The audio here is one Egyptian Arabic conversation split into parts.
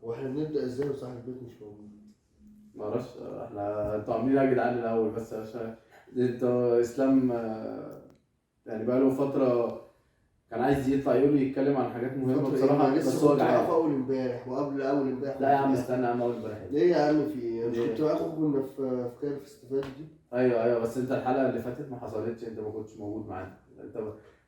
هو احنا بنبدا ازاي وصاحب البيت مش موجود؟ معرفش احنا انتوا عاملين ايه يا جدعان الاول، بس عشان انتوا اسلام يعني بقاله فترة كان عايز يطلع يقول يتكلم عن حاجات مهمة بصراحة، بس هو جعان. لسه اول امبارح وقبل اول امبارح. لا يا عم استنى يا عم، اول امبارح ليه يا عم؟ في ايه؟ مش كنت معاكم كنا في Cairo Festival دي؟ ايوه بس انت الحلقة اللي فاتت ما حصلتش، انت ما كنتش موجود معانا،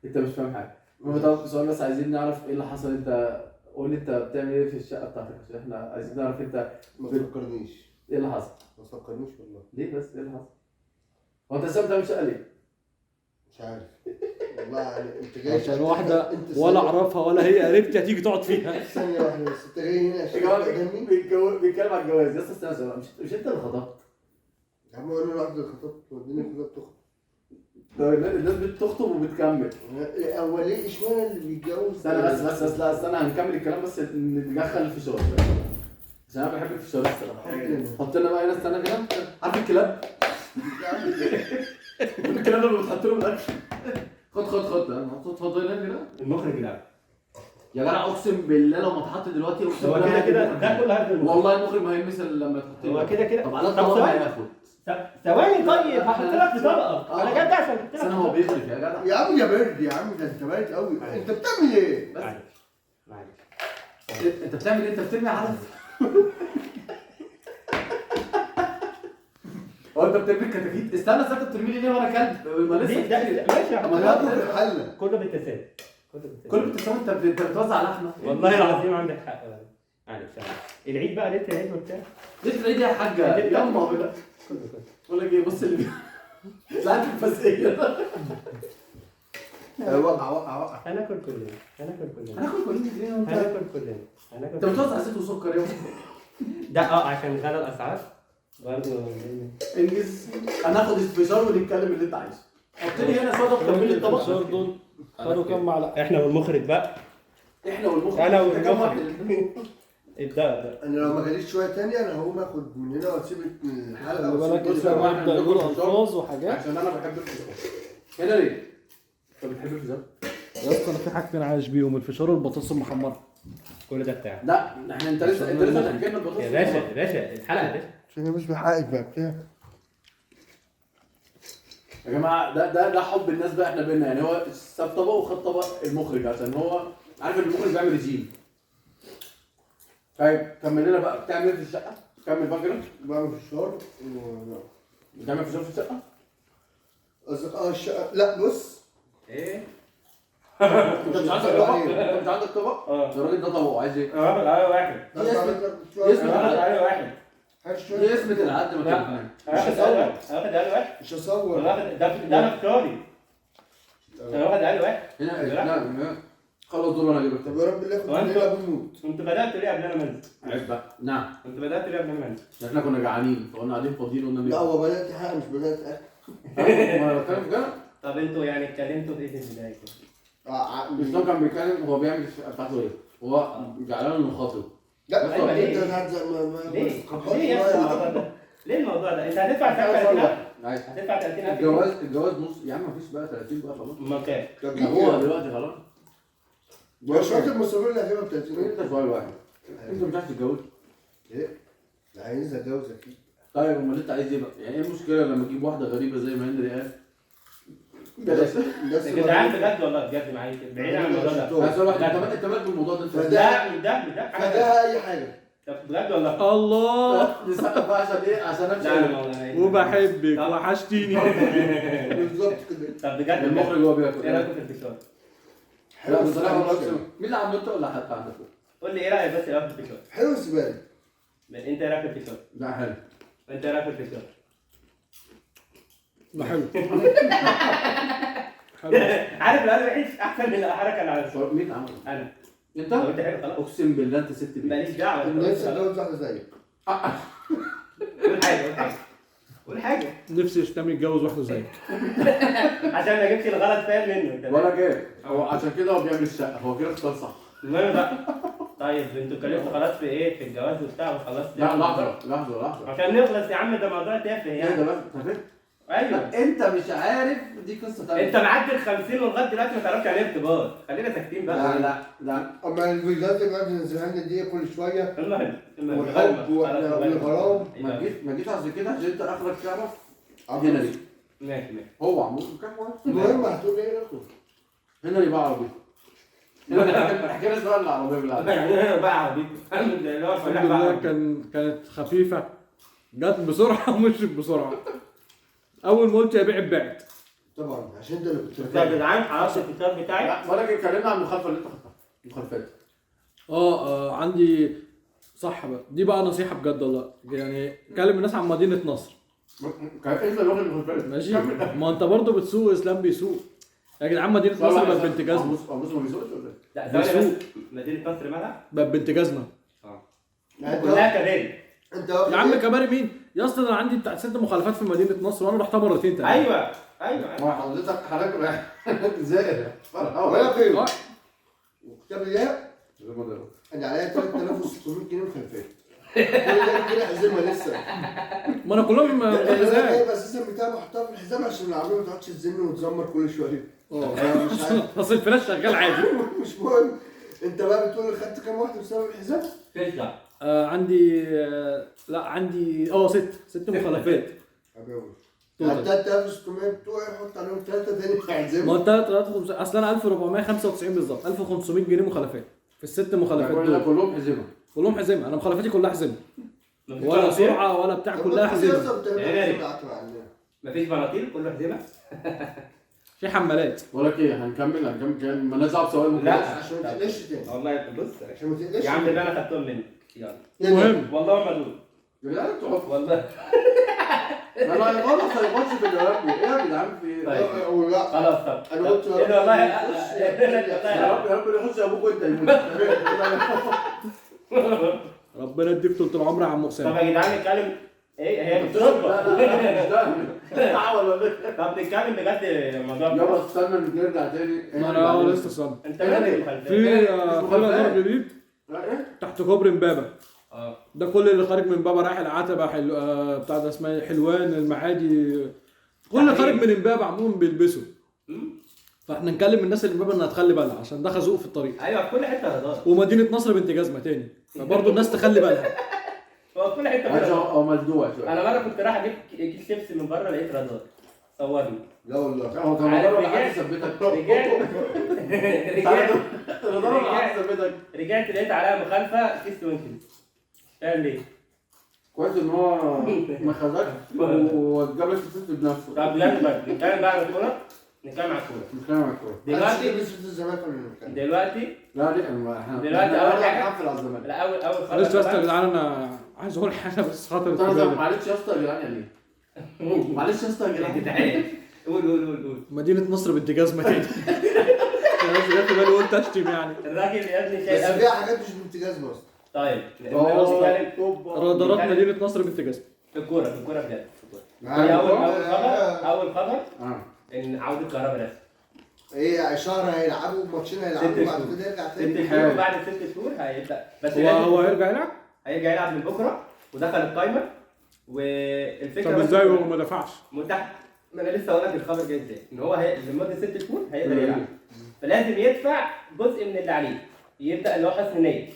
انت مش فاهم حاجة. المهم طب سؤال بس، عايزين نعرف ايه اللي حصل. انت قول لي انت بتعمل ايه في الشقة بتاعتك، عشان احنا عايزين نعرف انت. ما تفكرنيش ايه اللي حصل. ما تفكرنيش والله. ليه بس؟ ايه اللي حصل؟ هو انت لسه بتعمل شقه ليه؟ مش عارف والله. يعني انت جاي عشان واحدة ولا اعرفها ولا هي قريبتي هتيجي تقعد فيها. ثانية واحدة بس، انت جاي هنا عشان بيتكلم على الجواز يا اسطى. استنى، مش انت اللي خطبت يا عم؟ انا الواحد اللي خطبت والدنيا كلها بتخطب. طب الناس بتخطب وبتكمل. هو ليه اشمعنى اللي بيتجوز؟ استنى بس لا استنى، هنكمل الكلام بس ندخل الفشار عشان انا بحب الفشار الصراحة. حط لنا بقى هنا، استنى كده. عارف الكلاب؟ الكلاب لما بتحط لهم الاكل. خد خد خد خد خد هنا كده. المخرج لا يا جدع، اقسم بالله لو ما اتحط دلوقتي اقسم بالله كده كده ده كله هبل والله. المخرج ما هيلمس الا لما تحط. هو كده كده. طب على الطبق هياخد. ثواني طيب هحط لك في طبقه. انا جاي عشان احط لك. استنى هو بيغرف يا جدع. يا عم يا برد يا عم، ده انت بارد قوي. انت بتعمل ايه؟ بس معلش انت بتعمل ايه؟ انت بترمي علف. هو انت بترمي الكتاكيت؟ استنى انت بترمي لي ليه وانا كلب؟ ما لسه ماشي ما انا في الحلة. كله بالتساوي، كله بالتساوي. انت بتوزع لحمه. والله العظيم عندك حق. معلش العيد بقى، ليلة العيد وبتاع. ليلة العيد يا حاجة يلا بقى. بقول لك ايه، بص اللي طلعت الفسيه. وقع وقع وقع. هناكل كلنا، هناكل كلنا، هناكل كلنا، هناكل كلنا. انت بتوزع زيت وسكر يوم ده؟ عشان غلى الاسعار برضه. انجز، هناخد الفشار ونتكلم اللي انت عايزه. حط لي هنا صدف، كمل لي الطبق. الفشار دول خدوا كام معلقه؟ احنا والمخرج بقى. احنا والمخرج، انا والمخرج. ابدا. انا لو ما جاليش شوية ثانية انا هقوم اخد من هنا واسيب الحلقة. بالك انت يقول الفاظ وحاجات عشان انا بحب الفشار. هنا ليه؟ انت بتحب الفشار يا اسطى؟ انا في حاجتين عايش بيهم، الفشار والبطاطس المحمره. كل ده بتاعك؟ لا احنا انت لسه تحكي لنا البطاطس يا باشا. يا باشا الحلقة يا باشا عشان مش بحقك بقى بتاع. يا جماعة ده حب الناس بقى احنا بينا. يعني هو ساب طبق وخد طبق المخرج عشان هو عارف ان المخرج بيعمل ريجيم. طيب كمل لنا بقى، بتعمل ايه في الشقة؟ كمل بقى كده. بعمل فشار. بتعمل فشار في الشقة؟ قصدك الشقة؟ لا بص ايه انت مش عندك طبق؟ انت مش عندك طبق؟ الراجل ده طبقه عايز ايه؟ ايوه واحد. ايوه واحد. دي اسمة العد ما كان. مش هصور. هاخد اقل واحد. مش هصور. ده انا اختاري. انا واخد اقل واحد. هنا خلص دول وانا اجيبك. طب يا رب اللي ياخد الليلة بنموت. انت بدات ليه قبل انا ما انزل؟ عيب بقى. نعم انت بدات ليه قبل ما انزل؟ احنا كنا جعانين فقلنا قاعدين فاضيين قلنا لا هو بدات حاجة مش بدات اكل. ما انا بتكلم في كده. طب انتوا يعني اتكلمتوا في ايه في البداية كده؟ اسلام كان بيتكلم هو بيعمل الشقة بتاعته ايه؟ هو زعلان انه خاطب. لا انت هتزعل. ليه يا الموضوع ده؟ ليه الموضوع ده؟ انت هتدفع 30,000. هتدفع 30,000. الجواز نص يا عم، مفيش بقى 30 بقى خلاص. ما كام؟ هو دلوقتي خلاص. وشوية المصاريف اللي هتبقى ب 30. انت سؤال واحد، انت مش عايز تتجوز؟ ايه؟ عايز اتجوز اكيد. طيب امال انت عايز ايه بقى؟ يعني ايه المشكلة لما تجيب واحدة غريبة زي ما هنري قال؟ بلاش يا جدعان بجد والله بجد معايا بعيد عن الموضوع ده. سؤال واحد، انت مالك بالموضوع ده؟ ده فده اي حاجة. طب بجد والله الله نسقف بقى عشان ايه؟ عشان امشي. وبحبك وحشتيني. بالظبط كده. طب بجد المخرج هو بياكل. ايه رايكم في الفشار؟ لا بصراحة والله مين اللي عملته ولا حتى عندك؟ قول لي ايه رايك بس ايه رايك في الفشار؟ حلو الزبالة. انت ايه رايك في الفشار؟ لا حلو. انت ايه رايك في الفشار؟ لا حلو. عارف لو انا وحش احسن من الحركة اللي عملتها. مين اللي عملها؟ انا. انت؟ انت حلو خلاص. اقسم بالله انت ست بيت. ماليش دعوه. نفسي اتجوز واحدة زيك. قول حاجة قول حاجة قول حاجة. نفسي اسلام يتجوز واحدة زيك. عشان ما اجيبش الغلط فاهم منه. ولا جاي هو عشان كده هو بيعمل الشقة، هو كده اختار صح. المهم بقى طيب انتوا اتكلمتوا خلاص في ايه؟ في الجواز وبتاع وخلاص. لا لحظة لحظة لحظة عشان نخلص يا عم، ده موضوع تافه يعني. ايه ده بس تافه؟ ايوه انت مش عارف، دي قصة ثانية. انت معدي ال 50 ولغاية دلوقتي ما تعرفش يعني ايه ارتباط، خلينا ساكتين بقى. لا لا لا، اما الفيديوهات اللي قاعد ينزلها لنا دي كل شوية المهم والحب والغرام. ما تجيش عشان كده، عشان انت اخرك تعرف هنري. ماشي ماشي. هو عمود كام واحد؟ المهم هتقول ايه يا اخو؟ هنري بقى عربيته. احكي لنا شوية عن العربية بالله. بقى عربيته الحمد لله. الحمد لله كانت خفيفة، جت بسرعة ومشيت بسرعة. اول ما قلت يا بيع بعت. طبعا عشان انت اللي كنت يا جدعان حرصت الكتاب بتاعي. لا ولكن اتكلمنا عن المخالفة اللي انت خدتها. مخالفات عندي صح بقى، دي بقى نصيحة بجد والله، يعني كلم الناس عن مدينة نصر. انت اللي واخد المخالفات ماشي، ما انت برضه بتسوق، اسلام بيسوق يا جدعان. مدينة نصر بقت بنت جزمه. عموس ما بيسوقش ولا ايه؟ لا بيسوق. مدينة نصر مالها؟ بقت بنت جزمه. كلها كباري. انت يا عم كباري مين؟ يا اسطى انا عندي بتاع 6 مخالفات في مدينة نصر وانا رحتها مرتين تقريبا. ايوه ايوه. ما حضرتك رايح زائر ولا فين؟ وكتاب الله انا عليا 3600 جنيه مخالفات. كل ده كده حزمه لسه. ما انا كلهم انا جايب اساسا بتاع محطها في الحزام عشان العربية ما تقعدش تزن وتزمر كل شوية. مش عارف اصل الفلاش شغال عادي. مش مهم. انت بقى بتقول خدت كام واحدة بسبب الحزام؟ تسعة. عندي لا عندي 6 مخالفات. حبيبي 3600 بتوعي حط عليهم 3 تاني حزام. ما انت 3 اصل انا 1495 بالظبط، 1500 جنيه مخالفات في الست مخالفات دول. كلهم حزمه، كلهم حزمه. انا مخالفاتي كلها حزمه، ولا سرعة ولا بتاع، كلها حزمه. مفيش بناطيل، كله حزمه. في حمالات. بقول لك ايه، هنكمل كلام، مالناش دعوه بسؤال ممكن. لا عشان ما تقلقش تاني والله. بص عشان ما تقلقش يا عم، اللي انا خدتهم منك يلا. المهم والله ما دول يا جدعان انتوا عفوا والله. لا لا غلط، ما يخش في الجواب. ايه يا جدعان في ايه؟ لا خلاص. طب انا قلت ايه والله يا رب يا رب اللي يخش ابوك وانت يموت. ربنا يديك طول العمر يا عم اسامة. طب يا جدعان نتكلم ايه هي بتظبط؟ لا مش ده. طب نتكلم بجد الموضوع. يلا استنى نرجع تاني. انا لسه استنى. انت مالك في ضرب جديد تحت كوبري امبابه. ده كل اللي خارج من امبابه رايح العتبة، حلو بتاع ده اسمها حلوان، المعادي، كل اللي خارج من امبابه عموما بيلبسوا. فاحنا نكلم الناس اللي امبابه انها تخلي بالها عشان ده خازوق في الطريق. ايوه في كل حتة هزار. ومدينة نصر بنت جزمه تاني، فبرضه الناس تخلي بالها. هو في كل حتة هو ملدوع شوية. انا مرة كنت رايح اجيب كيس شيبسي من بره، لقيت رادار صورني. لا والله هو كان رادار ولا حد ثبتك؟ رجعت رادار ولا حد ثبتك؟ رجعت لقيت عليها مخالفة كيس توينكلز. فاهم ليه؟ كويس ان هو ما خدكش وجاب لك الست بنفسه. طب يلا نتكلم بقى عن الكورة. نتكلم على الكورة. نتكلم على الكورة دلوقتي لا لا احنا دلوقتي اول حاجة هنقفل على الزمالك. لا اول خبر معلش بس يا جدعان، انا عايز اقول حاجة بس خاطر. معلش يا اسطى يا جدعان، يعني ايه؟ معلش يا اسطى يا جدعان. قول قول قول قول. مدينة نصر بنت جزمه تاني. انا جت بالي قلت اشتم يعني. الراجل يا ابني شايل بس فيها حاجات مش بنت جزمه اصلا. طيب رادارات مدينة نصر بنت جزمه في الكورة، في الكورة بجد، في الكورة. اول خبر ان عوده كهربا رسمي. ايه شهر هيلعبوا ماتشين، هيلعبوا بعد كده يرجع تاني. 6 شهور، بعد 6 شهور هيبدا. بس هو هيرجع يلعب؟ هيرجع يلعب من بكره ودخل القايمة. والفكرة طب ازاي هو ما دفعش؟ متاح. ما انا لسه هقول لك الخبر جاي ازاي، ان هو لمدة 6 شهور هيقدر يلعب، فلازم يدفع جزء من اللي عليه، يبدا اللي هو حسن نيه.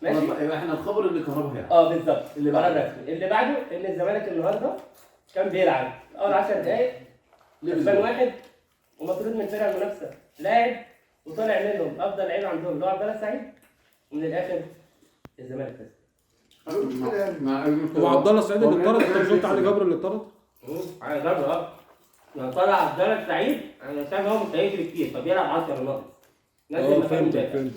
ماشي، يبقى احنا الخبر اللي كهربا هيلعب. بالظبط. اللي بعده اللي بعده ان الزمالك النهارده كان بيلعب اول 10 دقائق كسبان واحد ومطرود من الفرقة المنافسة لاعب، وطلع منهم افضل لعيب عندهم اللي هو عبد الله سعيد، ومن الاخر الزمالك كسب. هو عبد الله سعيد اللي اتطرد؟ انت مش قلت علي جبر اللي اتطرد؟ علي جبر طلع عبد الله سعيد علشان هو مش هيجري كتير فبيلعب 10 نقط. فهمت.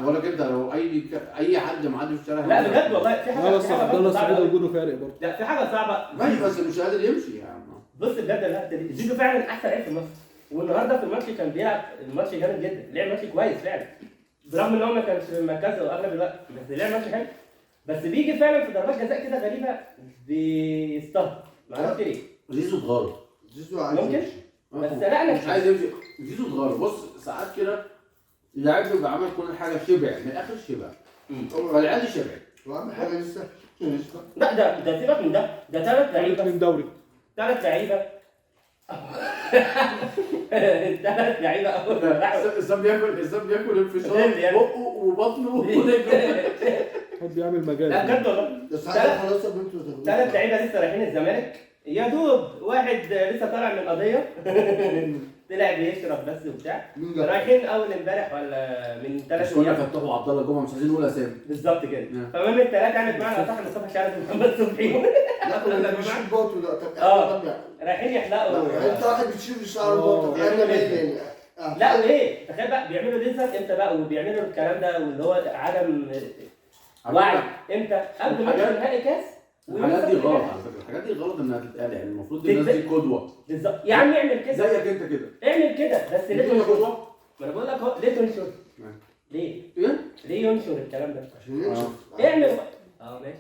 ولا كده لو اي حد معدي في الشارع. لا بجد والله في حاجة. لا بس عبد الله سعيد وجوده فارق برضه. لا في حاجة صعبة. ماشي بس مش قادر يمشي يعني. بص بجد لا زيزو فعلا احسن لعيب في مصر، والنهارده في الماتش كان بيلعب الماتش جامد جدا، لعب ماتش كويس فعلا برغم ان هو ما كانش في مركزه اغلب الوقت، بس لعب ماتش حلو. بس بيجي فعلا في ضربات جزاء كده غريبة بيستهتر، ما اعرفش ليه. زيزو اتغر. زيزو عايز ممكن بس لا انا مش عايز يمشي. زيزو اتغر. بص ساعات كده اللاعب بيبقى عامل كل حاجة، شبع من الاخر، شبع. فالعيال دي شبعت وعامل حاجة لسه. لا ده سيبك من ده 3 لعيبة من دوري، ثلاث لعيبة. ثلاث لعيبة اول ما راحوا اسلام بياكل، اسلام بياكل الفشار بقه وبطنه ورجله. حد يعمل مجال. لا بجد والله. بس خلاص انتوا ثلاث لعيبة لسه رايحين الزمالك، يا دوب واحد لسه طالع من قضية طلع بيشرب بس وبتاع، رايحين اول امبارح ولا من ثلاث ايام. قلنا فتحوا وعبد الله جمعه، مش عايزين نقول اسامي بالظبط كده. فالمهم الثلاثة يعني بمعنى صح مصطفى شعبان ومحمد صبحي. لا مش باطو ده. طب رايحين يحلقوا. انت واحد بتشيل شعر باطو انا مالي. لا وايه تخيل بقى بيعملوا ليزر امتى بقى، وبيعملوا الكلام ده واللي هو عدم وعي امتى؟ قبل ما نهائي كاس. الحاجات دي غلط على فكرة، الحاجات دي غلط انها تتقال، يعني المفروض الناس دي قدوة. بالظبط يا عم، اعمل كده زيك انت كده، اعمل كده بس ليه تنشر؟ ما انا بقول لك اهو ليه تنشر؟ ليه؟ ايه؟ ليه ينشر الكلام ده؟ عشان ينشر. اعمل ماشي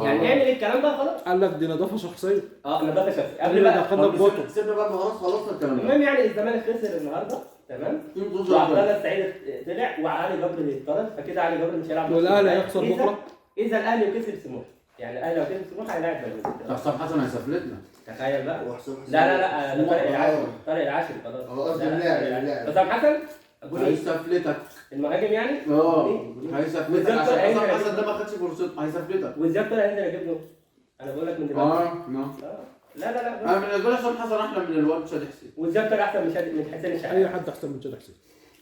يعني اعمل الكلام ده خلاص. قال لك دي نظافة شخصية. نظافة شخصية قبل بقى دخلنا ببطء. سيبنا بقى خلاص، خلصنا الكلام ده. المهم يعني الزمالك خسر النهارده تمام، وعبد الله السعيد طلع وعلي جبر اتطرد، فكده علي جبر مش هيلعب. والاهلي هيخسر بكره. اذا الاهلي كسب سموحه، يعني الاهلي لو كسب سموحه هيلاعب بيراميدز. حسام حسن هيسفلتنا تخيل بقى. لا لا لا، ده طارق العاشر، طارق العاشر خلاص. قصدي اللاعب حسام حسن هيسفلتك المهاجم يعني. هيسفلتك عشان حسام حسن ده ما خدش فرصته، هيسفلتك. وزياد طارق هينزل اجيب له، انا بقول لك من دلوقتي. لا لا لا، انا بالنسبة لي حسام حسن احلى من الواد شادي حسين، وزياد طارق احسن من حسين الشحات. اي حد احسن من شادي حسين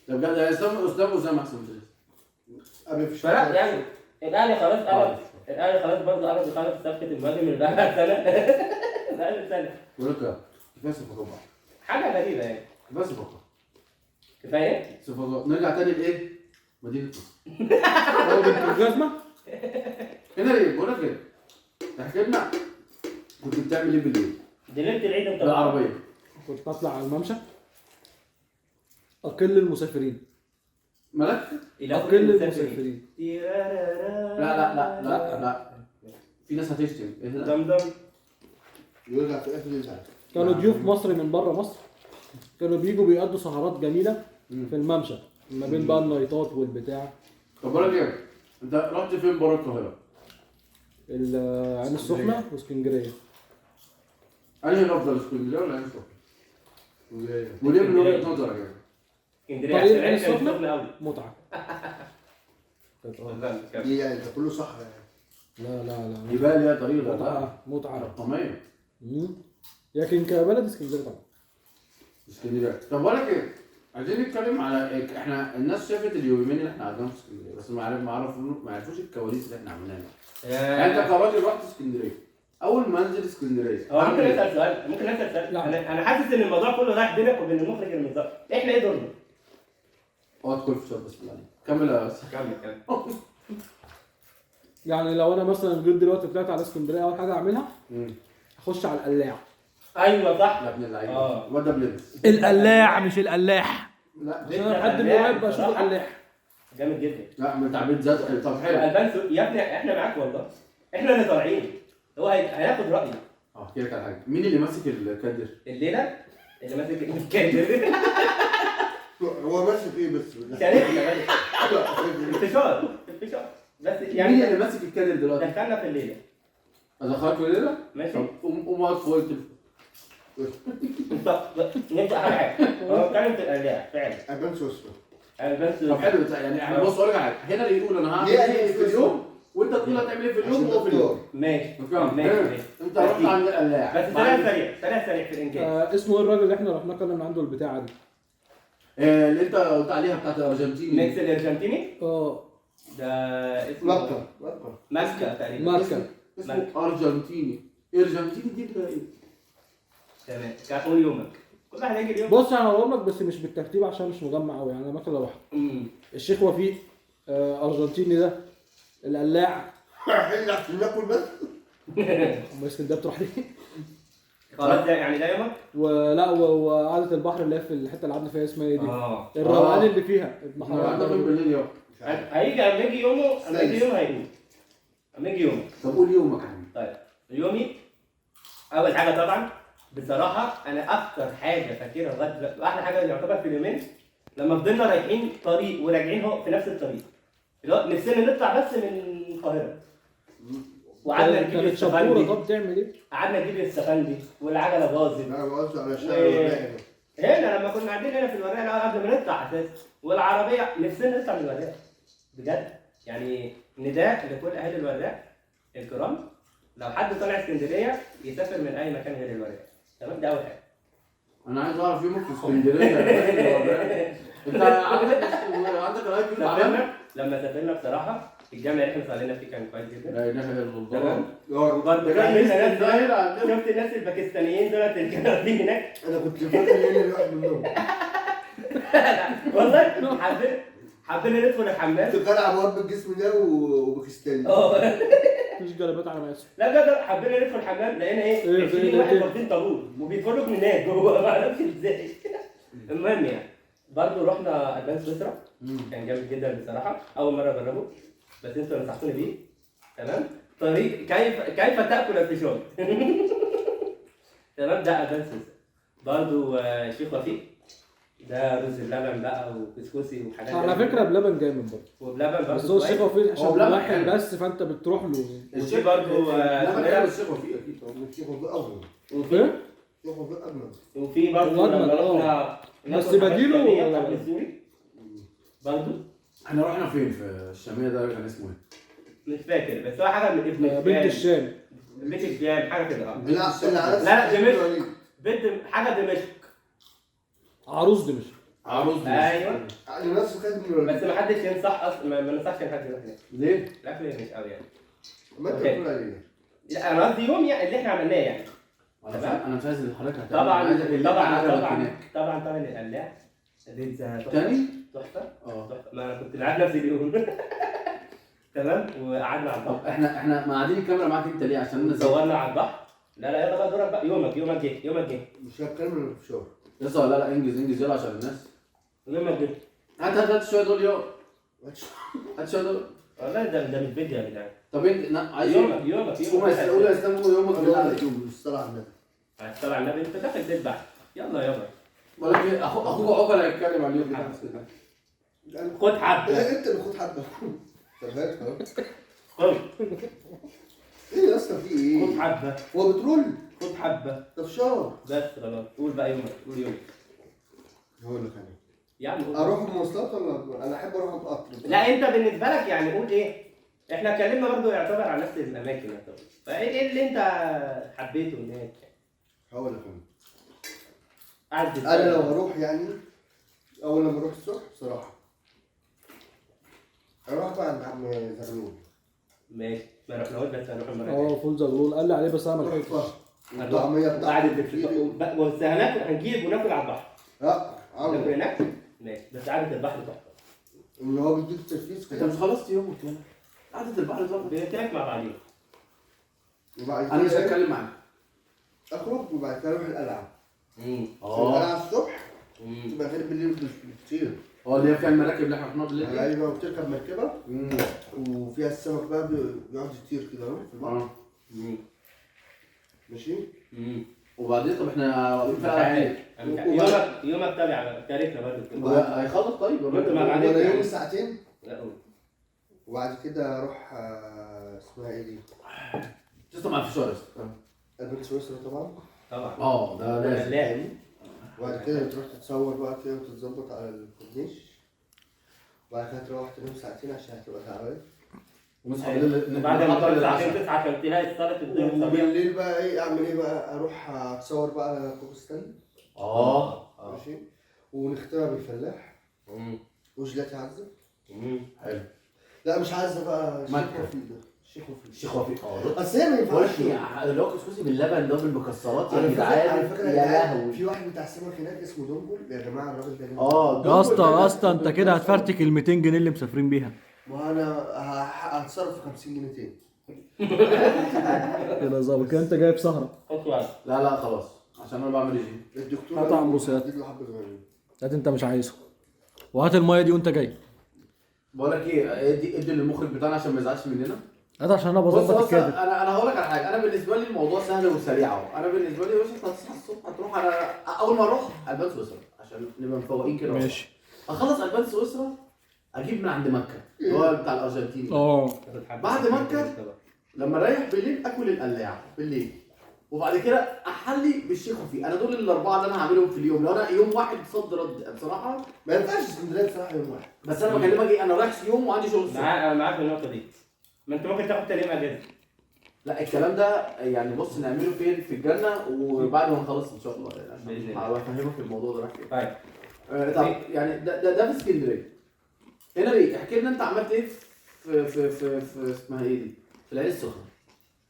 ده بجد. يا اسلام اسامة احسن من شادي حسين. فلا يعني الاهلي خلاص قرب، الاهلي خلاص برضه قرب يخلص صفقة المهاجم اللي بقى لها سنة. بقى له سنة. بقول لك كفاية صفقات بقى، حاجة غريبة يعني. كفاية صفقات، كفاية صفقات. نرجع تاني لايه؟ مدينة نصر. هو بنت الجزمة هنا ليه؟ بقول لك ايه؟ احكي لنا كنت بتعمل ايه بالليل؟ ليلة العيد انت بالعربية؟ كنت بطلع على الممشى اقل المسافرين. مالك؟ اقل المسافرين. لا لا لا لا لا، في ناس هتشتم. ايه ده؟ دمدم يرجع في الاخر يزعل. كانوا ضيوف مصر من بره مصر، كانوا بيجوا بيقضوا سهرات جميلة في الممشى ما بين بقى النايتات والبتاع. طب بقول لك ايه، انت رحت فين بره القاهرة؟ العين السخنة واسكندريه. انهي الافضل، اسكندرية ولا العين السخنة؟ وليه من وجهه نظرك يعني؟ اسكندرية. طريق العين السخنة متعه. دي يعني ده كله صح يعني. لا لا لا، يبقى ليها طريق متعه متعه رقمية. لكن كبلد اسكندرية طبعا. اسكندرية. طب بقول لك ايه، عايزين نتكلم على احنا الناس شافت اليومين اللي احنا قعدناهم في اسكندرية، بس ما عرفوش الكواليس اللي احنا عملناها. يعني انت كراجل رحت اسكندرية، اول ما انزل اسكندرية هو ممكن اسال سؤال؟ ممكن اسال سؤال؟ انا حاسس ان الموضوع كله رايح بينك وبين المخرج المنظر، احنا ايه دورنا؟ اقعد كل فشار بس بالله عليك. كمل يا كمل. يعني لو انا مثلا جيت دلوقتي طلعت على اسكندرية، اول حاجة اعملها اخش على القلاع. ايوه صح يا ابن اللعيبة، وده بلبس القلاع مش القلاح. لا عشان حد من قريب اشوف القلاح جامد جدا. لا ما انت عبيد زاد. طب حلو يا ابني احنا معاك والله، احنا اللي طالعين، هو هياخد رايي. احكي لك على حاجة. مين اللي ماسك الكادر الليلة؟ اللي ماسك الكادر هو ماسك ايه بس؟ شاركنا انتشار انتشار بس يعني. مين اللي ماسك الكادر دلوقتي؟ دخلنا في الليلة. ادخلك في الليلة؟ ماشي. طب قوم اقعد فوق التليفون. نبدا حاجة. هو اتكلم في القلاع فعلا. البان سويسرا. البان سويسرا. طب حلو يعني احنا بص اقول لك على حاجة، هنا اللي يقول انا هعمل ايه في اليوم وانت تقول هتعمل ايه في اليوم وهو في اليوم. ماشي ماشي. انت رحت عند القلاع بس سريع سريع سريع سريع في الانجاز. اسمه ايه الراجل اللي احنا رحنا كنا من عنده البتاعه دي؟ اللي انت قلت عليها بتاعت الارجنتيني. mix الارجنتيني؟ ده اسمه مكة مكة تقريبا. مكة اسمه ارجنتيني. ارجنتيني دي بقى ايه؟ تمام. قول يومك، كل واحد هيجي اليوم. بص انا هقول لك بس مش بالترتيب عشان مش مجمع قوي يعني. انا مثلا لوحدي الشيخ وفيق، ارجنتيني ده، القلاع. احنا عشان ناكل بس. امال اسكندرية بتروح ليه؟ خلاص ده يعني ده يومك؟ ولا وقعده البحر اللي هي في الحتة اللي قعدنا فيها اسمها ايه دي؟ الروقان اللي فيها. قعدنا فين بالليل يوم؟ هيجي اما يجي يومه، اما يجي يومه هيقول. اما يجي يومه. طب قول يومك يا حبيبي. طيب يومي اول حاجة طبعا بصراحة انا اكتر حاجة فاكرها لغاية دلوقتي واحلى حاجة يعتبر في اليومين، لما فضلنا رايحين طريق وراجعين هو في نفس الطريق، اللي هو نفسنا نطلع بس من القاهرة. وقعدنا نجيب كانت شبوره. السفندي، طب تعمل ايه؟ قعدنا نجيب السفندي والعجلة باظت. لا انا قصدي على شارع الوراق. هنا لما كنا قاعدين هنا في الوراق الاول قبل ما نطلع اساسا، والعربية نفسنا نطلع من الوراق بجد. يعني نداء لكل اهل الوراق الكرام، لو حد طالع اسكندرية يسافر من اي مكان غير الوراق، تمام؟ ده اول حاجة. انا عايز اعرف يومك في اسكندرية. انت عندك ال IQ تعبان؟ لما سافرنا بصراحة الجامع اللي احنا صلينا فيه كان كويس جدا. لا اله الا الله. وبرضه كان شفت الناس الباكستانيين دولت اللي كانوا قاعدين هناك، انا كنت فاكر ان انا واحد منهم. والله حبينا ندخل الحمام. كنت طالع ابواب بالجسم ده وباكستاني. مفيش جلابات على مقاسه. لا بجد حبينا ندخل الحمام لقينا ايه 20 واحد واقفين طابور وبيدخلوا من هناك جوه، ما اعرفش ازاي. المهم يعني برضه رحنا البان سويسرا، كان جامد جدا بصراحة، اول مرة اجربه، بس انتوا نصحتوني بيه. تمام. طريق كيف تاكل الفشار. تمام، ده البان سويسرا. برضه شيخ وفيق، ده رز بلبن بقى وكسكسي وحاجات. على فكرة بلبن جامد برضه. وبلبن برضه بس هو الشيخ وفيق عشان واحد بس، فانت بتروح له. الشيخ برضه الشيخ وفيق اكيد. الشيخ وفيق افضل. وفي الشيخ وفيق اجمل. وفي برضه لما رحنا بس بديله السوري برضه. احنا رحنا فين في الشامية ده كان اسمه ايه؟ مش فاكر، بس هو حاجة من ابن بنت الشام. بنت الشام حاجة كده. لا لا دمشق، بنت حاجة دمشق، عروس دمشق. عروس دمشق ايوه. الناس خدت من بس ما حدش ينصح اصلا، ما ننصحش ان حد يروح هناك. ليه؟ الاكل مش قوي يعني. ما انت بتقول عليه. لا انا قصدي يوم يعني اللي احنا عملناه يعني. انا مش عايز الحركة. طبعا طبعا طبعا طبعا طبعا القلاع بيتزا تاني تحفة. تحفة، ما انا كنت قاعد نفس اليوم. تمام، وقعدنا على البحر. احنا قاعدين الكاميرا معاك انت ليه؟ عشان صورنا على البحر. لا لا يلا بقى دورك بقى، يومك يومك جه، يومك جه. مش هتكلم من الفشار. يلا لا لا انجز انجز يلا عشان الناس. يومك جه. هات هات هات شوية دول يلا. هات شوية دول. والله ده مش فيديو يا جدعان. طب انت عايز يومك يومك يومك. قول يا اسلام يومك بالله عليك. الصلاة على النبي. الصلاة على النبي. انت داخل تذبح. يلا يلا. بقول لك ايه، اخوك عقل هيتكلم على اليوم بتاع. خد حبه. انت اللي خد حبه. طب هات خلاص. خد. ايه يا اسطى في ايه؟ خد حبه. هو بترول؟ خد حبه. ده فشار. بس خلاص قول بقى يومك، قول يومك. هقول لك انا يا عم اروح بمواصلات ولا انا احب اروح بقطر؟ لا انت بالنسبة لك يعني قول ايه؟ احنا اتكلمنا برضه يعتبر على نفس الاماكن يعتبر، فايه اللي انت حبيته هناك؟ هقول لك انا. انا لو هروح يعني اول لما اروح الصبح بصراحة اروح بقى عند عم زغلول. ماشي، ما رحناهوش بس هنروح المرة الجاية. فول زغلول قال لي عليه بس انا ما لحقتش. الطعمية بتاعته بس هناكل، هنجيب وناكل على البحر. لا ناكل هناك ماشي، بس قعدة البحر تحفة. اللي هو بيديك ترفيز كده. انت مش خلصت يومك يعني؟ قعدة البحر تحفة. بنتكلم مع بعضينا. انا مش هتكلم معاك. اخرج وبعد كده اروح القلعة. القلعة الصبح تبقى غير بالليل بكتير. اللي هي فيها المراكب اللي احنا رحناها بالليل. ايوه، وبتركب مركبة وفيها السمك بقى بيقعد يطير كده اهو في البحر. ماشي. وبعدين طب احنا واقفين في القلعة. يومك يومك تابع تاريخنا برضه. هيخلص طيب ولا يوم ساعتين؟ لا قول. وبعد كده اروح اسمها ايه دي؟ تسمع مع الفشار. البان سويسرا طبعا. طبعا. ده لازم. وبعد كده تروح تتصور بقى كده وتتظبط على الكورنيش. وبعد كده تروح تنام ساعتين عشان هتبقى تعبان. ونصحى بالليل بعد ما ساعتين تصحى عشان تلاقي الصلاة الظهر. وبالليل بقى ايه اعمل ايه بقى؟ اروح اتصور بقى على كوبري ستانلي. ماشي. ونخترع بالفلاح. وجلاتي عزه. حلو. لا مش عزه بقى، الشيخ وفيق ده. الشيخ وفيق. الشيخ وفيق. اصل هي ما ينفعش اللي هو كسكسي باللبن ده بالمكسرات يا جدعان. يا لهوي. في واحد بتاع سمك هناك اسمه دونجل يا جماعة، الراجل ده يا اسطى يا اسطى انت كده هتفرتك ال 200 جنيه اللي مسافرين بيها. ما انا هتصرف في 50 جنيه تاني. كده ظابط كده، انت جايب سهره. لا لا خلاص عشان انا بعمل ريجيم. الدكتور هات عمبوسات. اديله حبه صغيرين. هات انت مش عايزه، وهات المية دي وانت جاي. بقول لك ايه، ادي للمخرج بتاعنا عشان ما يزعلش مننا. هات عشان انا بظبط الكادر. انا هقول لك على حاجة. انا بالنسبة لي الموضوع سهل وسريع اهو. انا بالنسبة لي يا باشا انت هتصحى الصبح هتروح على اول ما اروح البان سويسرا عشان نبقى مفوقين كده. ماشي. اخلص البان سويسرا اجيب من عند مكة اللي هو بتاع الارجنتين. بعد مكة لما اريح بالليل اكل القلاع بالليل، وبعد كده احلي بالشيخ وفيق. انا دول الاربعة اللي انا هعملهم في اليوم. لو انا يوم واحد صد رد بصراحة ما ينفعش اسكندرية بصراحة يوم واحد. بس انا بكلمك ايه، انا رايح يوم وعندي شغل الصبح. انا معاك في النقطة دي. ما انت ممكن تاخد تاني يوم اجازه. لا الكلام ده يعني بص نعمله فين؟ في الجنة وبعد ما نخلص ان شاء الله يعني، عشان هفهمك الموضوع ده راح فين. طيب طب يعني ده في اسكندرية. هنا ليه؟ احكي لنا انت عملت ايه في في في في اسمها ايه دي؟ في العين السخنة.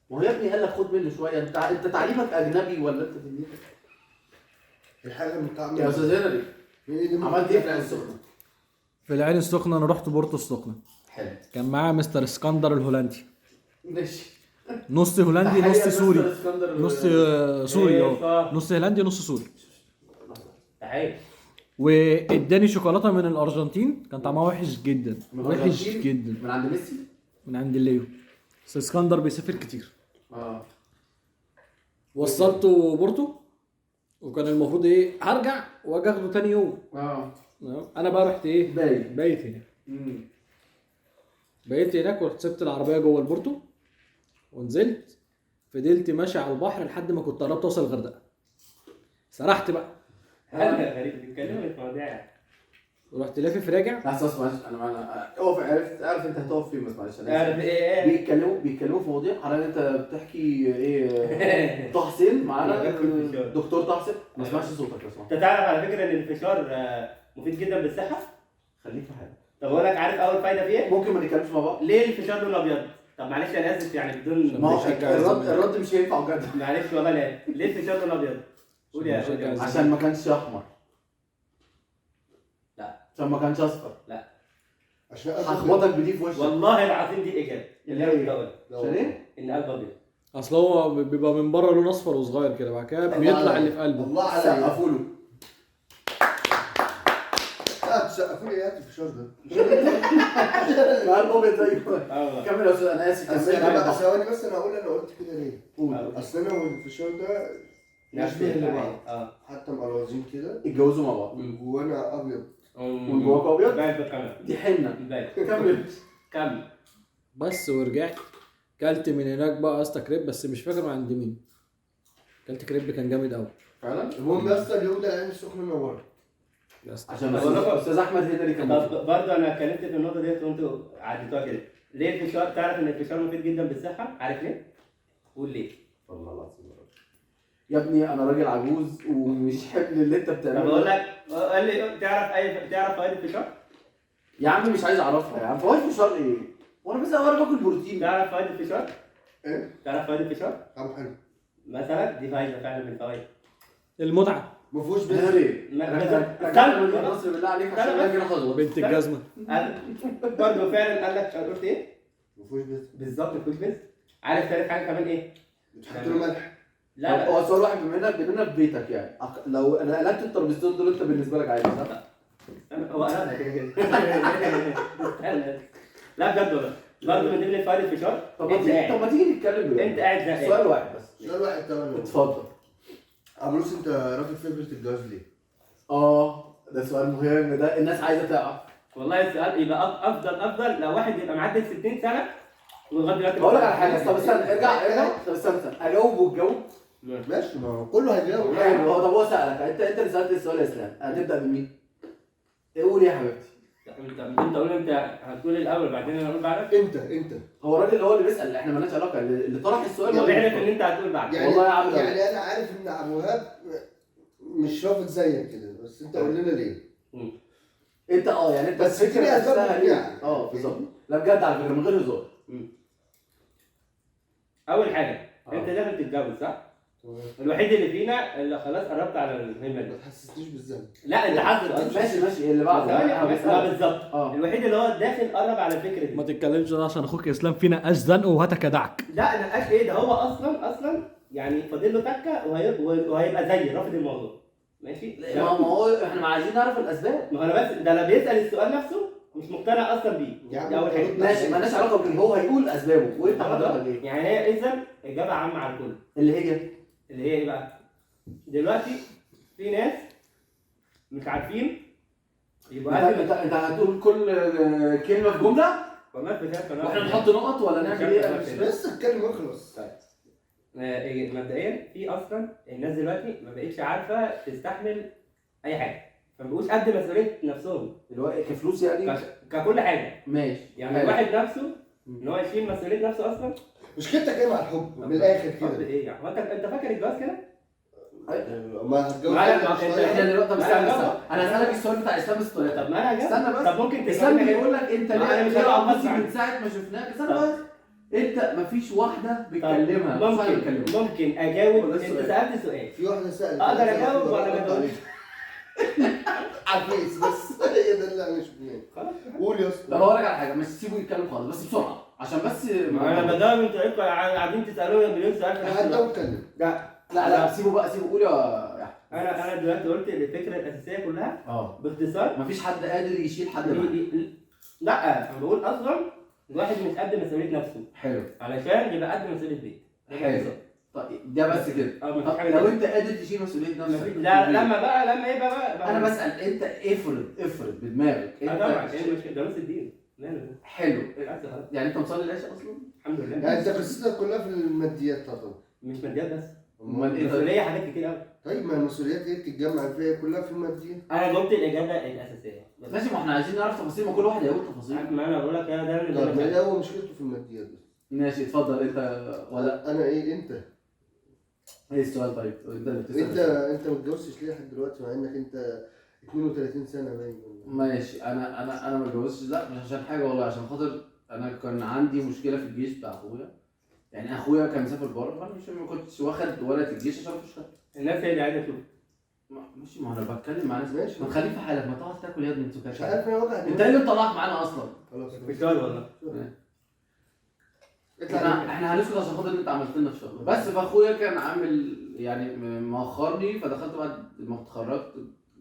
ما هو يا ابني قال لك خد منه شوية. انت تعليمك اجنبي ولا انت دنيتك؟ الحاجة من طعم يا استاذ هنري عملت ايه في العين السخنة؟ في العين السخنة انا رحت بورتو السخنة. حلو. كان معايا مستر اسكندر الهولندي. ماشي. نص هولندي نص سوري. نص سوري نص هولندي نص سوري. تحية. واداني شوكولاتة من الارجنتين كان طعمها وحش جدا، وحش جدا. من عند ميسي؟ من عند ليو. بس اسكندر بيسافر كتير. وصلته بورتو وكان المفروض ايه هرجع واجي اخده تاني يوم. انا بقى رحت ايه بايت هناك. بقيت هناك ورحت سبت العربية جوه البورتو ونزلت، فضلت ماشي على البحر لحد ما كنت قربت اوصل الغردقه. سرحت بقى. حاجة غريبة بيتكلموا في مواضيع. ورحت لافف راجع. بس معلش انا اقف. عارف انت هتقف فين بس معلش انا ايه بيتكلموا في مواضيع. حضرتك انت بتحكي ايه؟ طه حسين معانا دكتور طه حسين. ما اسمعش صوتك لو سمحت. انت تعرف على فكرة ان الفشار مفيد جدا بالصحة؟ خليك في حالك. طب اقول لك عارف اول فايده فيه؟ ممكن ما نتكلمش مع بعض. ليه الفشار لونه ابيض؟ طب معلش انا اسف يعني بدون ما هو الرد مش هينفع بجد. معلش والله. لا ليه الفشار لونه ابيض؟ قول يا عشان ما كانش احمر. لا عشان ما كانش اصفر. لا عشان هخبطك بدي في وشك. والله العظيم دي الاجابة اللي انا كنت اقولها. عشان ايه؟ ان قلبه ابيض. اصل هو بيبقى من بره لون اصفر وصغير كده، بعد كده بيطلع اللي في قلبه. الله عليك. سقفوا له. لا تسقفوا لي ايه الفشار ده؟ قلبه ابيض زي كمل يا استاذ انا اسف. كمل ثواني بس انا هقول انا قلت كده ليه. قول. اصل انا والفشار ده نشبه لبعض. حتى مقلوظين كده. اتجوزوا مع بعض. وجوانا ابيض. وجواك ابيض؟ باين في الكاميرا. دي حنة. كمل كمل بس. ورجعت كلت من هناك بقى اسطى كريب، بس مش فاكر من عند مين. كلت كريب كان جامد قوي فعلا. المهم يا اسطى اليوم ده العين السخنة نورت عشان استاذ احمد هنا اللي كان. طب برضه انا اتكلمت في النقطة ديت وانتوا عديتوها كده. ليه الفشار؟ تعرف ان الفشار مفيد جدا بالصحة؟ عارف ليه؟ قول ليه. والله العظيم يا ابني انا راجل عجوز ومش حمل اللي انت بتعمله. طب اقول لك، قال لي تعرف تعرف فوائد الفشار؟ يا عم مش عايز اعرفها يا عم. فوائد الفشار ايه؟ وانا بس انا باكل بروتين. تعرف فوائد الفشار؟ ايه؟ تعرف فوائد الفشار؟ طعمه حلو مثلا. دي فايده فعلا من الفوائد. المتعة ما فيهوش بيزري. استنى بص بالله عليك عشان انا كده خلاص بنت الجزمة. برضه فعلا قال لك قلت ايه؟ ما فيهوش بيزر. بالظبط ما فيهوش بيزر. عارف ثالث حاجة كمان ايه؟ بتحط له ملح. لا هو سؤال واحد بما انك في بيتك يعني، لو انا قلبت الترابيزتين دول انت بالنسبة لك عادي صح؟ هو قلبها كده كده. لا بجد والله برضه من ضمن الفوائد الفشار. طب ما تيجي نتكلم دلوقتي. انت قاعد زهقان. سؤال واحد بس. سؤال واحد تمام. اتفضل. عمروس انت رافض فكرة الجواز ليه؟ ده سؤال مهم، ده الناس عايزه تعرف. والله السؤال يبقى افضل لو واحد يبقى معدي 60 سنة ولغاية دلوقتي. بقول لك على حاجة. طب استنى ارجع. طب استنى اجاوب وتجاوب. ماشي ما هو كله هيجاوب. حلو. هو طب هو سالك انت اللي سالت السؤال يا اسلام. هتبدا بمين؟ قول يا حبيبتي. انت قول. انت هتقول الاول بعدين انا اقول بعدك. انت هو الراجل هو اللي بيسال، احنا مالناش علاقة. اللي طرح السؤال هو بيعرف ان انت هتقول بعد. يعني والله يا عم يعني انا عارف ان ابو وهاب مش رافض زيك كده، بس انت قول لنا ليه. انت يعني انت بس الفكرة نفسها ليه؟ بالظبط. لا بجد على فكرة من غير هزار. اول حاجة انت لازم تتجوز صح؟ الوحيد اللي فينا اللي خلاص قربت على المهمة دي. ما تحسسنيش بالذنب. لا انت حاسس. ماشي اللي بعده. بالظبط. الوحيد اللي هو داخل قرب على الفكرة دي. ما تتكلمش ده عشان اخوك اسلام فينا قاش زنقه وهاتك دعك. لا نقاش ايه ده؟ هو اصلا يعني فاضل له تكه وهيبقى زيي رافض الموضوع. ماشي. ما هو احنا عايزين نعرف الاسباب. ما هو انا بس ده انا بيسال السؤال نفسه مش مقتنع اصلا بيه. يعني اول حاجة. ماشي مالناش علاقة بيه، هو هيقول اسبابه وانت حضرتك ايه؟ يعني هي اذا اجابه عامة على الكل اللي هي ايه بقى؟ دلوقتي في ناس مش عارفين يبقى انت هتقول كل كلمة في جملة؟ والله في كلام. واحنا نحط نقط ولا نعمل ايه؟ بس اتكلم واخلص. طيب مبدئيا في اصلا الناس دلوقتي ما بقتش عارفه تستحمل اي حاجة، فما بقوش قد مسؤولية نفسهم اللي هو كفلوس يعني ككل حاجة. ماشي يعني الواحد نفسه ان هو يشيل مسؤولية نفسه اصلا. مشكلتك ايه مع الحب من الاخر كده؟ ايه يعني هو انت فاكر الجواز كده؟ ما هتجوز احنا دلوقتي. طب استنى انا هسالك السؤال بتاع اسلام السؤال. طب ما انا استنى بس. طب ممكن اسلام بيقول لك انت ليه عبوسي من ساعة ما شفناك؟ استنى بس، انت مفيش واحدة بتكلمها. ممكن اجاوب؟ انت سالت سؤال، في واحدة سالت، اقدر اجاوب ولا ما اجاوبش؟ على الفيس بس هي ده اللي انا شفناه. خلاص قول يا اسطى. طب هقول لك على حاجة، مش سيبه يتكلم خالص بس بسرعة عشان بس ما انا بدام انتوا قاعدين تسالوني مليون سؤال في نفس الوقت. لا لا لا سيبه بقى، سيبه. قول يا يحيى. انا دلوقتي قلت الفكرة الاساسية كلها باختصار. مفيش حد قادر يشيل حد معاه. لا انا بقول اصلا الواحد مش قد مسؤولية نفسه. حلو. علشان يبقى قد مسؤولية بيت. حلو. طيب ده بس كده. طب لو انت قادر تشيل مسؤولية نفسك، لا لما بقى لما يبقى بقى انا بسال انت، افرض بدماغك انت. طبعا ايه المشكلة؟ ده نص الدين. حلو. يعني انت مصلي العشاء اصلا؟ الحمد لله. يعني انت قصتك كلها في الماديات طبعا. مش ماديات بس، امال ايه؟ مسؤولية حاجات كتير قوي. طيب ما المسؤوليات ايه بتتجمع فيها كلها في الماديات؟ انا جاوبت الاجابة الاساسية. ماشي، ما احنا عايزين نعرف تفاصيل، ما كل واحد هيقول تفاصيل. ما انا بقول لك انا ده. طب ما هو مشكلته في الماديات بس. ماشي اتفضل انت. ولا انا ايه؟ انت ايه السؤال؟ طيب انت اللي بتسال. انت ما اتجوزتش ليه لحد دلوقتي مع انك انت 32 سنة باين؟ ماشي. انا ما اتجوزتش، لا مش عشان حاجة والله، عشان خاطر انا كان عندي مشكلة في الجيش بتاع اخويا. يعني اخويا كان مسافر بره، فانا مش ما كنتش واخد ورقة الجيش عشان اخش. الناس هي اللي عايزه تشوف. ماشي، ما انا بتكلم مع ناس. ماشي، ما تخليك في حالك، ما تقعد تاكل يا ابني. انت مش عارف انا وجع. انت ايه اللي طلعك معانا اصلا؟ خلاص فشار والله. احنا هنسكت عشان خاطر ان انت عملت لنا فشار بس. فاخويا كان عامل يعني مأخرني، فدخلت بعد ما اتخرجت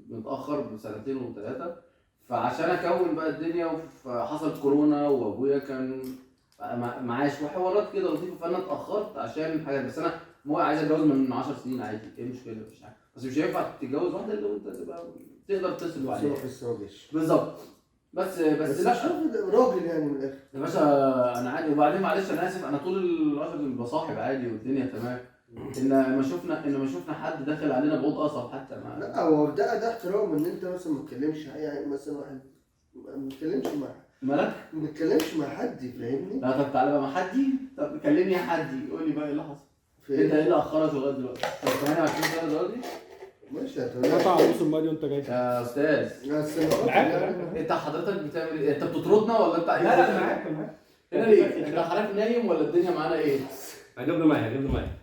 متاخر بسنتين وثلاثة، فعشان اكون بقى الدنيا وحصلت كورونا وابويا كان معاش وحوارات كده لطيفة، فانا اتاخرت عشان حاجات. بس انا مو عايز اتجوز من 10 سنين عادي، ايه المشكلة؟ مفيش حاجة، بس مش هينفع تتجوز واحدة الا وانت تبقى تقدر تصرف عليها بالظبط. بس لا راجل يعني من الاخر يا باشا، انا عادي. وبعدين معلش انا اسف، انا طول العشر بصاحب عادي والدنيا تمام. ان ما شفنا حد داخل علينا بعود قصب حتى ما. لا هو ده احترام ان انت مثلا ما تتكلمش، يعني مثلا واحد ما تتكلمش مع مالك، ما تتكلمش مع حد، فاهمني؟ لا طب تعالى بقى مع حدي، طب كلمني يا حدي، قول لي بقى ايه اللي حصل؟ انت ايه اللي اخرك لغاية دلوقتي؟ طب 28 سنة دلوقتي؟ ماشي. قطع نص المالي وانت جاي يا استاذ. انت حضرتك بتعمل ايه؟ انت بتطردنا ولا انت؟ لا لا معاك معاك. هنا ليه؟ انت حضرتك نايم ولا الدنيا معانا ايه؟ هجيب له مية، هجيب له مية.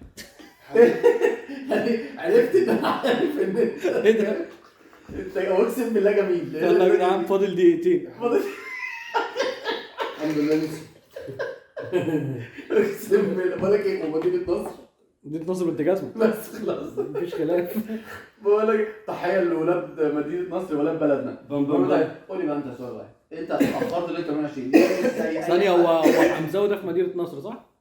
يعني عرفت ان انا عارف ان انت ايه ده؟ انت اقسم بالله جميل. يلا يا جدعان فاضل دقيقتين. فاضل الحمد لله نسي. اقسم بالله. بقول لك ايه، ومدينة نصر، مدينة نصر بنت جزمة بس خلاص مفيش خلاف. بقول لك تحية لولاد مدينة نصر ولاد بلدنا. طيب قول لي بقى انت سؤال واحد، انت اتأخرت ليه 28؟ ثانية، هو حمزاوي ده في مدينة نصر صح؟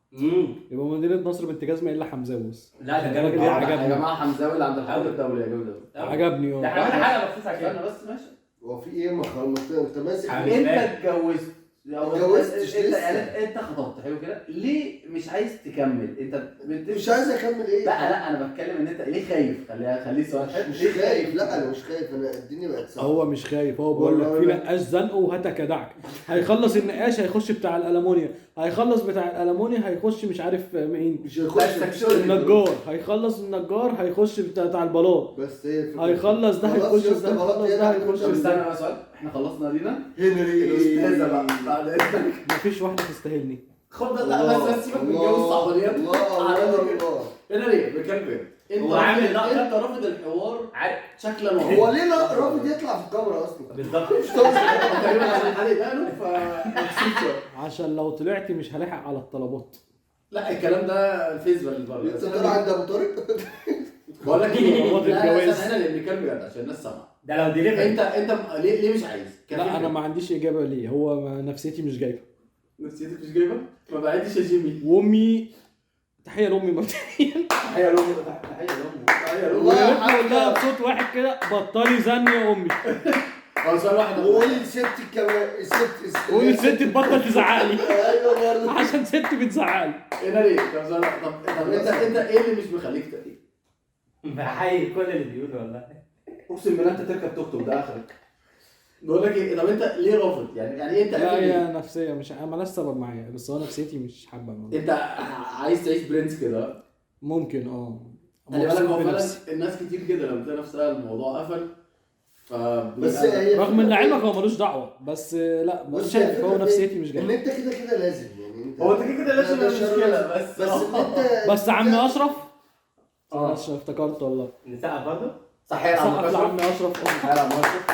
يبقى مدينة نصر بنت جزمة الا حمزاوس. لا ده جامد يا جماعة، حمزاوي اللي عند الحدود الدولية جامد قوي. عجبني. ده احنا عملنا حلقة مخصوص عشان بس ماشي. هو في ايه؟ ما خلاص انت ماسك. انت اتجوزت اتجوزتش لسه؟ انت خطبت حلو كده، ليه مش عايز تكمل؟ انت مش عايز اكمل ايه؟ لا لا انا بتكلم ان انت ليه خايف. خليه سؤال حلو. مش خايف، لا انا مش خايف، انا الدنيا بقت صعبة. هو مش خايف، هو بيقول لك في نقاش زنقه وهاتك يا دعك. هيخلص النقاش هيخش بتاع الالمونيا، هيخلص بتاع الالمونيا هيخش مش عارف مين، مش هيخش النجار، هيخلص النجار هيخش بتاع البلاط، بس هي هيخلص ده هيخش ده هيخلص ده هيخش. استنى بس سؤال، احنا خلصنا لينا هنري الاستاذة بقى بعد اذنك. مفيش واحدة تستاهلني. خد ده. لا بس سيبك من جو الصعبانيات. الله الله. هنري بكلم انت، عامل انت رافض الحوار شكلا. هو ليه لا رافض يطلع في الكاميرا اصلا؟ بالظبط. مش تقريبا عشان حد يدقنه ف عشان لو طلعت مش هلاحق على الطلبات. لا الكلام ده الفيسبوك اللي بره. انت طالع عند ابو طارق. بقول لك ايه، انا اللي بنتكلم بجد عشان الناس سامعه. ده لو ديليفري. انت ليه مش عايز؟ لا انا ما عنديش اجابه ليه، هو نفسيتي مش جايبه. نفسيتك مش جايبه؟ ما بعدش يا جيمي. وامي تحية لامي مبدئيا. تحية لامي، تحية لامي، تحية لامي. والله بصوت واحد كده، بطلي زن يا امي. هو سؤال واحد. وقول لست كمان، الست قول لست تبطل تزعق لي. ايوه برضه عشان ست بتزعق لي. ايه ليه؟ طب سؤال، طب انت ايه اللي مش مخليك تقيم؟ بحيي كل اللي بيقوله والله. اقسم بالله انت تركب توك توك ده اخرك. بقول لك ايه، طب انت ليه رافض؟ يعني ايه انت؟ لا هي نفسية، مش مالهاش سبب معايا، بس هو نفسيتي مش حابة الموضوع. انت عايز تعيش برنس كده؟ ممكن اه. خلي بالك هو فعلا الناس كتير كده لما تلاقي نفسها الموضوع قفل بس هي رغم ان علمك هو ملوش دعوه، بس لا مش عارف، هو نفسيتي مش جاية ان انت كده كده لازم، يعني انت هو انت كده كده لازم، مش مشكلة، بس انت بس عم اشرف افتكرت والله. نسقف برضه؟ صحيح يا عم اشرف، عم اشرف، صحيح يا عم اشرف.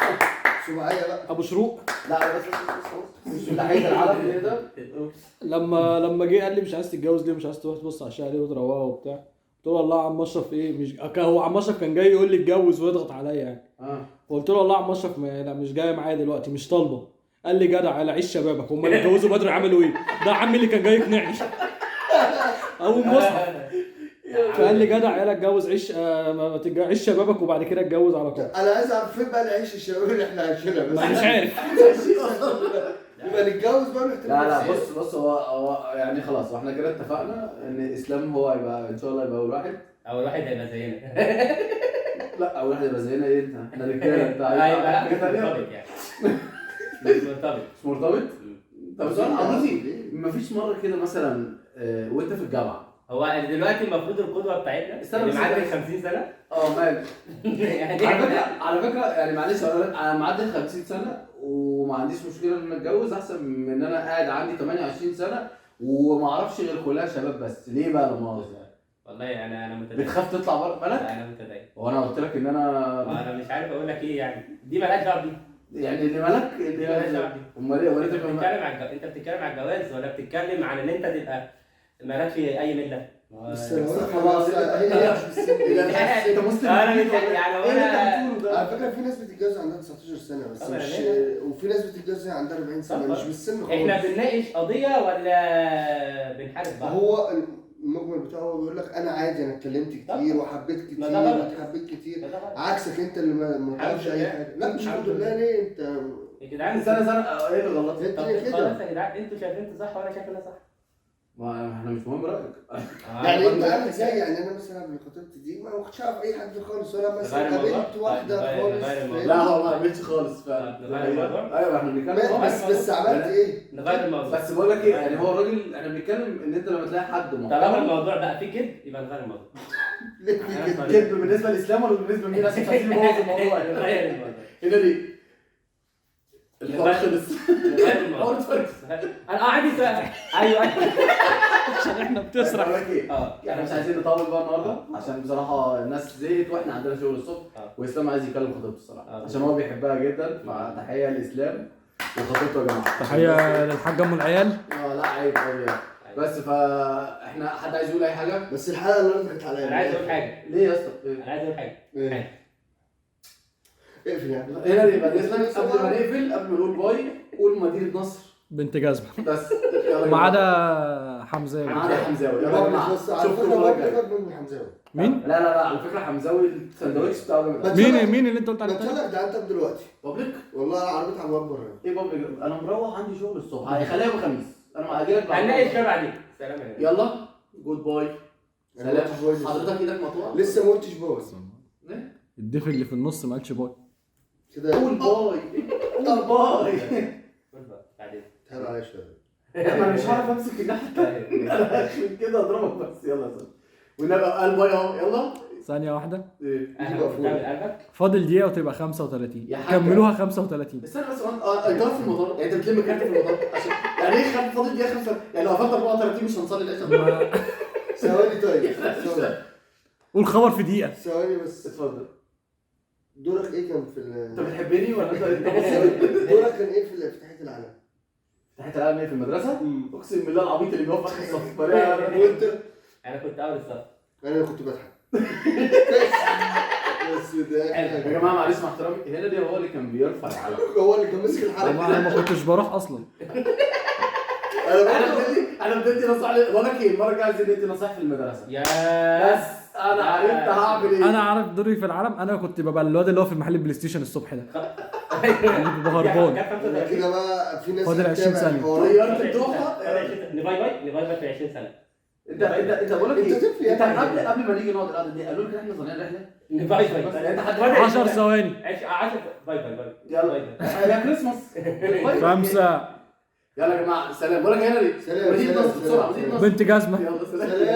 سباعيه بقى ابو شروق. لا بس بس تحية العالم ده. لما جه قال لي مش عايز تتجوز ليه، مش عايز تروح تبص على الشقة ليه وتروقها وبتاع، قلت له والله يا عم اشرف ايه مش هو عم اشرف كان جاي يقول لي اتجوز ويضغط عليا يعني. قلت له والله يا عم اشرف لا مش جاي معايا دلوقتي، مش طالبه. قال لي جدع على عيش شبابك، هم اللي اتجوزوا بدري عملوا ايه؟ ده عمي اللي كان جاي يقنعني اول مصحف. فقال لي جدع يلا اتجوز، عيش ما عيش شبابك وبعد كده اتجوز على طول. انا عايز اعرف فين بقى العيش الشباب اللي احنا عايشينها، بس مش عارف. يبقى نتجوز بقى ونحترم. لا لا بص هو يعني خلاص احنا كده اتفقنا ان اسلام هو هيبقى ان شاء الله يبقى اول واحد. اول واحد هيبقى زينا. لا اول واحد هيبقى زينا ايه؟ انت احنا رجاله، انت عايز حاجة ثانية يعني مش مرتبط. مش مرتبط؟ طب سؤال عبيط، مفيش مرة كده مثلا وانت في الجامعة، هو دلوقتي المفروض القدوة بتاعتنا اللي معدي 50 سنة. مالك يعني على فكرة يعني معلش انا معدي 50 سنة وما عنديش مشكلة ان انا اتجوز، احسن من ان انا قاعد عندي 28 سنة وما اعرفش غير كلها شباب بس. ليه بقى لا مؤاخذة؟ والله انا متضايق. بتخاف تطلع بره مالك؟ انا متضايق. هو انا قلت لك ان انا مش عارف اقول لك ايه يعني، دي مالهاش دعوه بيه يعني، اللي مالك اللي مالهاش دعوه بيه. امال ايه؟ انت بتتكلم عن انت بتتكلم على الجواز ولا بتتكلم عن ان انت تبقى مالكش اي ملة؟ بس خلاص هي مش بالسن. انت مسلم انا مش يعني انا على فكرة في ناس بتتجوز عندها 19 سنة بس مش، وفي ناس بتتجوز عندها 40 سنة، مش بالسن خالص. احنا بنناقش قضية ولا بنحارب بعض؟ هو المجمل بتاعه هو بيقول لك انا عادي، انا اتكلمت كتير وحبيت كتير واتحبيت كتير، عكسك انت اللي ما تعرفش اي حاجة. لا مش الحمد لله. ليه انت يا جدعان؟ سنة ايه اللي غلط؟ انت خلاص يا جدعان، انتوا شايفين انتوا صح وانا شايف انا صح. ما احنا مش مهم رايك يعني انت عامل زي يعني انا مثلا قبل خطيبتي دي ما كنتش اعرف اي حد خالص، ولا مثلا قابلت واحدة خالص. لا هو ما قابلتش خالص فعلا. ايوه احنا بنتكلم بس عملت ايه؟ نغير الموضوع. بس بقول لك ايه، يعني هو الراجل احنا بنتكلم ان انت لما تلاقي حد محترم، طالما الموضوع بقى فيه كذب يبقى نغير الموضوع. كذب بالنسبة للاسلام ولا بالنسبة لمين؟ عشان مش عايزين نبوظ الموضوع. نغير الموضوع هنا ليه؟ الحوار خلص. انا عندي سؤال. ايوه عشان احنا بتسرح. احنا مش عايزين نطول بقى النهارده عشان بصراحة الناس زهقت واحنا عندنا شغل الصبح، واسلام عايز يكلم خطيبته الصراحة عشان هو بيحبها جدا. فتحيه لاسلام وخطيبته يا جماعة، تحية للحاجة ام العيال. لا عيب قوي يعني. بس فاحنا حد عايز يقول اي حاجة؟ بس الحلقة النهارده كانت عليا. انا عايز اقول حاجة. ليه يا اسطى؟ انا عايز اقول حاجة. اقفل يعني هنا يبقى قبل ما نقفل، قبل ما نقول bye، قول مدينة نصر بنت جزمه بس، ما عدا حمزاوي. ما عدا حمزاوي. يلا يا جماعة شوفوا حمزاوي. مين؟ لا لا لا على فكرة حمزاوي الساندوتش بتاعه جامد. مين اللي انت قلت عليه؟ ما ده انت دلوقتي بابليك؟ والله عربية عم اكبر. ايه بابليك؟ انا مروح عندي شغل الصبح، هيخليها يوم الخميس. انا هاجي لك بعد. هنناقش ده بعدين. سلام. يلا goodbye. سلام. حضرتك ايدك مقطوعة؟ لسه ما قلتش bye. الضيف اللي في النص ما قالش bye كده. قول bye. قول bye. بعدين تعال عليا شوية. انا مش عارف امسك الناحية الثانية، انا عشان كده اضربك بس. يلا يا سلام والنبي قال bye اهو. يلا ثانية واحدة. ايه فاضل دقيقة وتبقى 35. كملوها 35. استنى بس، انت واقف في المطار يعني، انت بتلم كارت في المطار عشان يعني ايه فاضل دقيقة 5 يعني؟ لو قفلت 34 مش هنصلي العشاء. ثواني طيب قول خبر في دقيقة. ثواني بس. اتفضل. دورك ايه كان في انت بتحبني ولا انت دورك كان ايه في افتتاحيه العالم؟ افتتاحيه العالم ايه في المدرسة؟ اقسم بالله العبيط اللي بيقف اخر الصف. وانت؟ انا كنت اول الصف. انا كنت بضحك بس ده يا جماعة معلش مع احترامي، هنا دي هو اللي كان بيرفع العلم، هو اللي كان ماسك الحلقة. انا ما كنتش بروح اصلا. انا بدي نصيحة، بقول لك ايه، المرة الجاية عايزين ندي نصايح في المدرسة. بس انا عرفت هعمل ايه. انا عارف دوري في العالم. انا كنت ببقى الواد اللي هو في محل البلاي ستيشن الصبح ده. اللي بيبقى هربان. جاب 35. كده بقى في ناس فاضل 20 هتتابع ثانية. الحوارات. طيارة الدوحة. نباي باي نباي باي في 20 سنة. انت بقول لك انت ايه، طفل يا انت ابني. قبل ما نيجي نقعد القعدة دي قالوا لك احنا طالعين رحله. نباي باي. بس انت حد 10 ثواني. 10 باي باي باي. يلا. باي باي. يا كريسماس. 5. يلا يا جماعة سلام. بقول لك يا هنري سلام، مدينة سلام، نصر بسرعة، سلام. مدينة نصر. بنت جزمه. يلا سلام. سلام.